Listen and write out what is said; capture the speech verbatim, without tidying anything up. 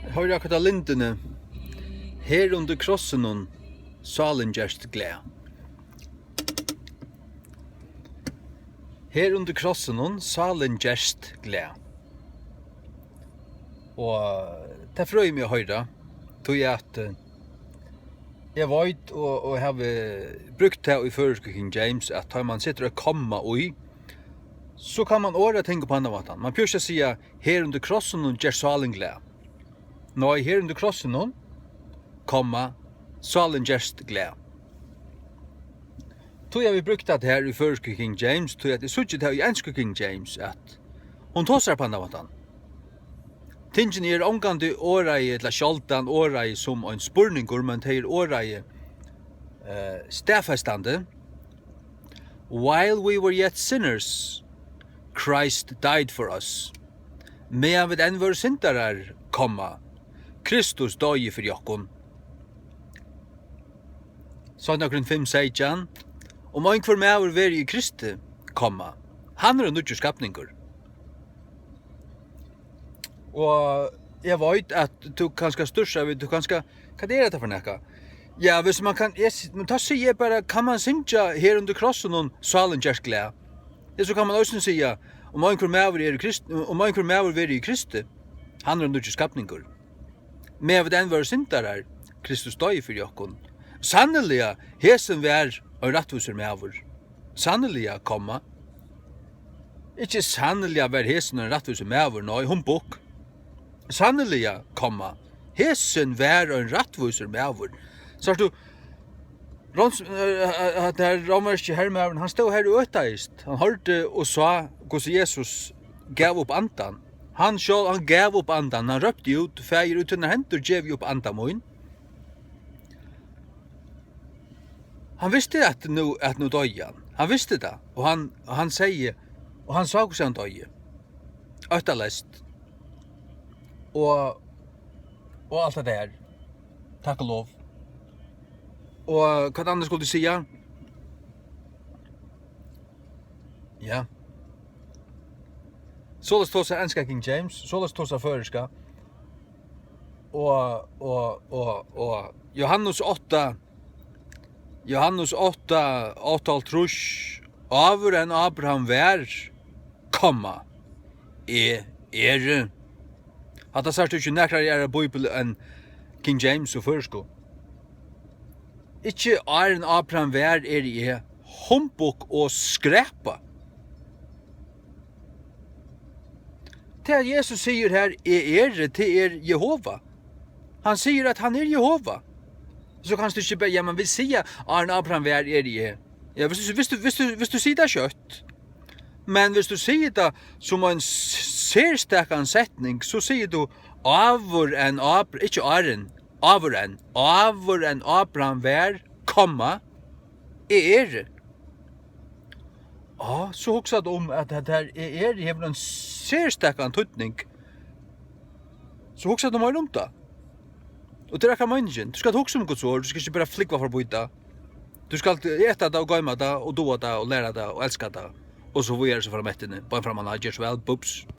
Hoyr akkurát á lindini. Her undir krossinum sálin gerst glað. Her undir krossinum sálin gerst glað. Og tað frøði meg at hoyra, tí at, eh, eg veit og, og havi brúkt tað í føroysku King James, at tá man setir eitt komma í, so kann man orða ting upp á annan máta. Man plagar ikki at siga, "Her undir krossinum gerst sálin glað." Nei, her undir krossinum, komma, sálin gerst glað. Tí havi eg brúkt tað her í føroysku King James, tí at eg síggi tað í ensku King James, at hon tosar upp á annan máta. Tingini eru ongantíð orðaði ella sjáldan orðaði sum ein spurningur, men tey eru orðaði, eh, staðfestandi. "While we were yet sinners, Christ died for us." Meðan vit enn vóru syndarar, komma, Kristus doyði fyri okkum. Seinna Korint fimm seytjan. Um einhvør maður veri í Kristi, komma, hann er ein nýggjur skapningur. Og eg veit at tú kanska stussar við, tú kanska, hvat er hetta fyri nakað? Ja, hvis man kann, eg s-, men tá sigi eg bara, kann man syngja "Her undir krossinum sálin gerst glað"? Ja, so kann man eisini siga, "Um einhvør maður er í Krist-, um einhvør maður veri í Kristi, hann er ein nýggjur skapningur." Meðan vit enn vóru syndarar, Kristus doyði fyri okkum. Sanniliga, hesin var ein rættvísur maður. Sanniliga, komma. Ikki sanniliga var hesin ein rættvísur maður, nei, humbug. Sanniliga, komma, hesin var ein rættvísur maður. Sært tú, Róms-, eh, eh, eh, at har rómverski hermaðurin, hann stóð har og øtaðist. Hann hoyrdi og sá, hvussu Jesus gav upp andan. Hann sjálv, hann gav upp andan. Hann rópti út, "Faðir, í tínar hendur gevi eg upp anda mín." Hann visti, at nú, at nú doyði hann. Hann visti tað. Og hann, og hann segði, og hann sá, hvussu hann doyði. Óttaleyst. Og, og alt hetta her. Takk og lov. Og hvat annað skuldi eg siga? Ja. Soleiðis tosar enska King James, soleiðis tosar føroyska. Og, og, og, og Jóhannes átta, Jóhannes átta, áttaoghálvtrýss, "Áður enn Abraham var, komma, eg eri." Hatta sært tú ikki í nakrari aðrari bíbel enn King James og føroysku. Ikki "Áðrenn Abraham var, eri eg", humbug og skræpa. Tað Jesus sigur her, "Eg eri", tað er Jehova. Hann sigur, at hann er Jehova. So kanst tú ikki bara, "Ja, men vit siga, 'Áðrenn Abraham var, eri eg.'" Ja, hvis du, hvis du, hvis du, hvis du sigur tað skjótt. Men hvis du sigur tað sum ein s-, serstakan setning, so sigur tú, "Áður enn Abra-, ikki áðrenn, áður enn, áður enn Abraham var, komma, eg eri." Á, so hugsar tú um, at hetta her "eg eri" hevur ein serstakan týdning. So hugsar tú meira um tað. Og tað er akkurát meiningin. Tú skalt hugsa um Guds orð, tú skalt ikki bara flúgva forbí tað. Tú skalt eta tað og goyma tað og duga tað og læra tað og elska tað. Og so víðari so fram eftir. Bein fram, hann ger so væl, bubs.